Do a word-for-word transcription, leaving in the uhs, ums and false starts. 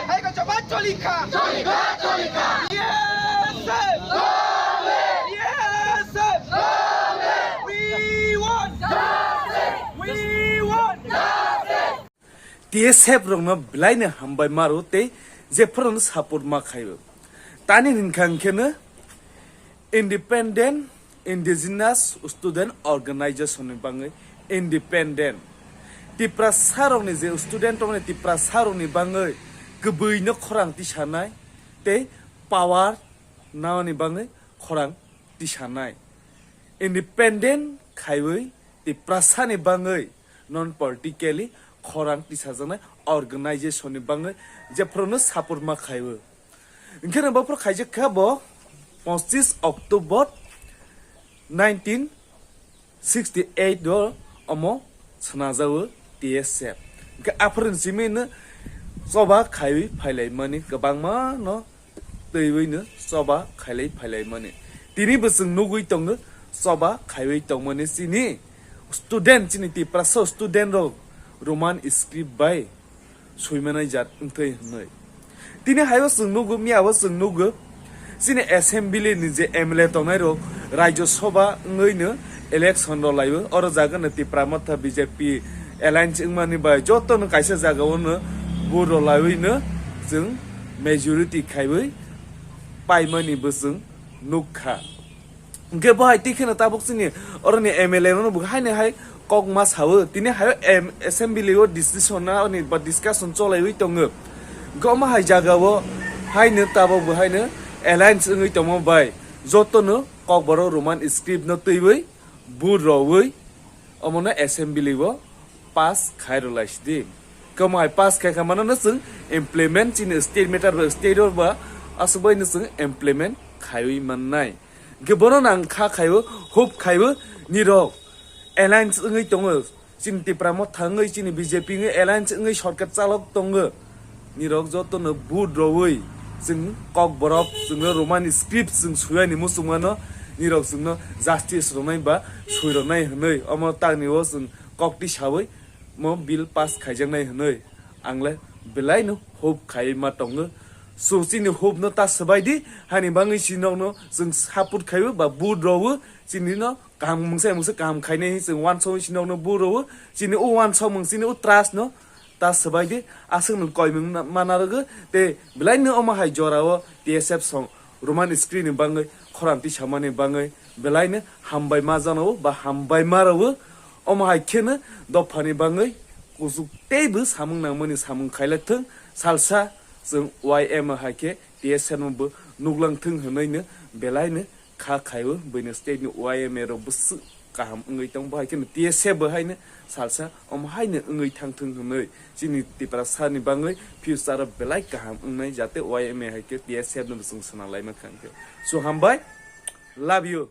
Hai ko choba choli kha. Choli kha, choli kha. Yes, sir. Yes, sir. We want. We want. T S F rokno belai no hambai maro tei jephuru no support ma khaio. Tani hinkha hinkhe no Independent Indigenous Student Organization ni bangwi independent Tiprasa rokni je student rokni Tiprasa rokni bangwi kwbwi no khorang tisanai tei power nani bangwi khorang tisanai independent khaiwi Tiprasa ni bangwi non politically khorang tisajaknai organization ni bangwi jephuru no support ma khaiwi. Hinkhe no bophuru khaijak kha bo pochis October nineteen sixty eight o omo swnajao T S F. Hinkhe aphuru ni simi no choba khaiwi phailaimani kwbangma no twiwi no choba khailai phailaimani. Tini bo chwng nugwi tongo choba khaiwi tongmani chini student chini Tiprasa student rok Roman script bai suimanai jat wngthai hwnwi. Tini haio chwng nugo, miyabo chwng nugo, chini assembly ni je M L A tongnai rok Rajya Sabha wngwi no election rw laiwi, oro jaga no Tipra Motha B J P alliance wngmani bai joto no kaisa jaga o no vote rw laiwi no chwng majority khaiwi paimani bo chwng nukha. Hwnkhe bo hai twi kheno tabuk chini oroni M L A rokno bo haino hai kok ma sao, tini hai em-, assembly o decision na oni ba discussion cholaiwi tongo. Hwnkhe omo hai jaga o haino tabuk bo haino alliance wngwi tongma bai jotono Kokborok Roman script no twiwi vote rwwi omono assembly o pass khai rwlai sidi. Kwmai pass khai kha mano no chwng implement chini state matter ba state o ba aswk bai no chwng implement khaiwi mannai. Hwnkhe bono nang kha khaiwi, hope khaiwi nirok alliance wngwi tongo. Chini Tipra Motha wngwi, chini B J P wngwi alliance wngwi sorkar chalok tongo. Nirok jotono vote rwwi chwng Kokborok, chwngno Roman script chwng suiani muchungmano, nirok chwngno justice rwnai ba sui rwnai hwnwi omo tangni o chwng kok tisawi mo bill pass khaijaknai hwnwi angle belaino hope khaiwi ma tongo. So chini hope no ta swbai di, hani bangwi chini nokno chwng support khaiwi ba vote rwwi chini no kaham mungsa mungsa kaham khainai chwng uansukwi chini nokno vote rwwi, chini o uansukmung chini o trust no ta swbai di, aswk nwng koimung na-, ma narwgwi, tei belaino omo hai jorao T S F song Roman script ni bangwi khorang tisamani bangwi belaino hambai ma janao ba hambai ma rwo. Omo hai kheno dophani bangwi kuchuk teibo samung nangmani samung khailak thung, salsa chwng Y M A hai khe T S F no bo nuklang thung hwnwi no belaino kha khaiwi buino state ni Y M A rok bwswk kaham wngwi tong, bo hai kheno T S F bo haino salsa omo haino wngwi thang thung hwnwi chini Tiprasa ni bangwi future o belai kaham wngnai, jate Y M A hai khe T S F no bo chwng swnam lai mankha hwnkhe. So hambai, love you.